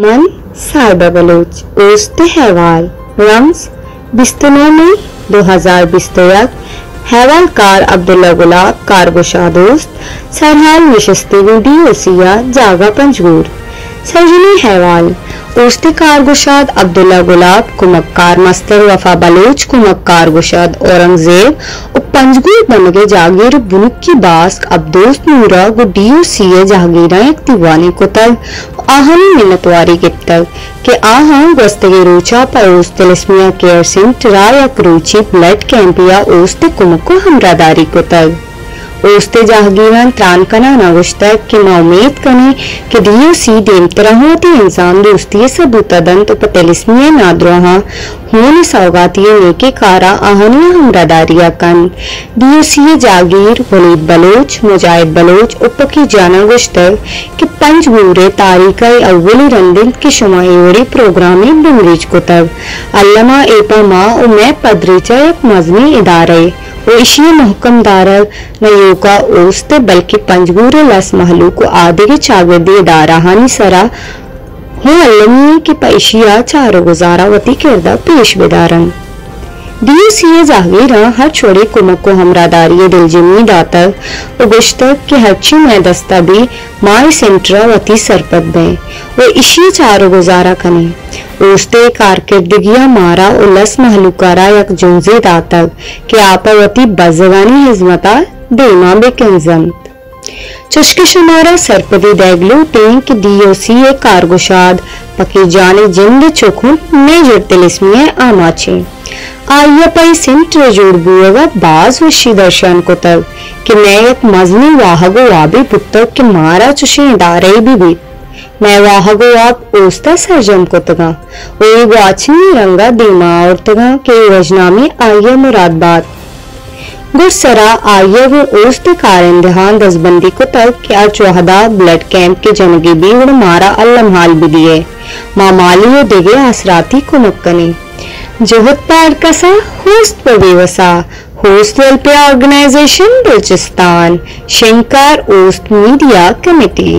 من صاحبہ بلوچ۔ اوست ءِ احوال۔ رمز بیست و نو مئی دو ہزار بیست و یک۔ احوال کار عبداللہ گلاب، کارگشاد اوست۔ سرحال نشستی گوں ڈی او سی ءَ، جاگہ پنجگور۔ سرجمیں احوال۔ اوست ءِ کارگشاد عبداللہ گلاب، کمک کار مستر وفا بلوچ، کمک کارگشاد اورنگزیب ءُ پنجگور دمگ ءِ جہگیر بنکی باسک عبدوست نورا گوں ڈی او سی ءِ جہگیراں یک دیوانے کتگ ءُ آہانی منتواری گپتگ کہ آہاں گوستگیں روچ ءَ پہ اوست تلسمیاں کیئر سنٹر ءَ یک روچی بلڈ کیمپے ءَ اوست ءِ کمک ءُ ہمراہداری کتگ۔ اوست ءِ جہگیراں تران کنان ءَ گوشتگ کہ ما امیت کنیں کہ ڈی او سی دیمتر ءَ ہم وتی انسان دوستی ءِ ثبوت ءَ دنت ءُ پہ تلسمی ءِ نادراہاں ہون ءِ سوگاتی ءِ نیکیں کار ءَ آہانی ہمراہداری ءَ کنت۔ ڈی او سی ءِ جہگیر ولید بلوچ، مجاہد بلوچ ءُ پکی جان ءَ گوشتگ کہ پنجگور ءِ تاریخ ءِ اولی رند انت کہ شما اے وڑیں پروگرامے بنگیج کتگ۔ الم ءَ اے پہ ما ءُ مئے پدریچ ءَ یک مزنیں ادارہ ءُ ایشی ءِ مہکم دارگ نہ ایوک ءَ اوست بلکیں پنجگور ءِ لس مہلوک ءُ آدگہ چاگردی ادارہانی سرا ہوں المی انت کہ پہ ایشی ءَ چار ءُ گزار ءَ وتی کرد ءَ پیش بدارنت۔ ڈی او سی ءِ جہگیراں ہرچ وڑیں کمک ءُ ہمراہداری ءِ دلجمی داتگ ءُ گوشتگ کہ ہرچی مئے دست ءَ بیت، ما اے سنٹر ءَ وتی سرپد بئیں ءُ ایشی ءِ چار ءُ گزار ءَ کنیں۔ اوست ءِ کارکردگی ءَ مارا ءُ لس مہلوک ءَ را یک جنزے داتگ کہ آ پہ وتی بزگانی ہزمت ءَ دیما بہ کنزنت۔ چوشکہ شمارا سرپدی دئیگ لوٹیں کہ ڈی او سی ءِ کارگشاد پکی جان ءِ جند ءِ چک ہم مئے جڑ تلسمی ءِ آماچ انت۔ آئی ءَ پہ اے سنٹر ءِ جوڑ بوہگ ءَ باز وشی درشان کتگ کہ مئے یک مزنیں واہگ ءُ وابے بوتگ کہ مارا چشیں ادارہ یے بہ بیت۔ مئے واہگ ءُ واب اوست ءَ سرجم کتگ انت ءُ اے گواچنی رنگ ءَ دیما آورتگ انت کہ اے رجنامہ آئی ءِ مراد بات۔ گڈسرا آئی ءَ گوں اوست ءِ کارندہاں دزبندی کتگ کہ ہرچ وہد ءَ بلڈ کیمپ کہ جنگی بیت گڑا مارا الم حال بدیئے، ما مالی ءُ دگہ آسراتی کمک کنیں۔ جہد پہ ہر کس ءَ، ہوست پہ بے وس ءَ۔ ہوست ویلفیئر آرگنائزیشن بلوچستان، شنگکار اوست میڈیا کمیٹی۔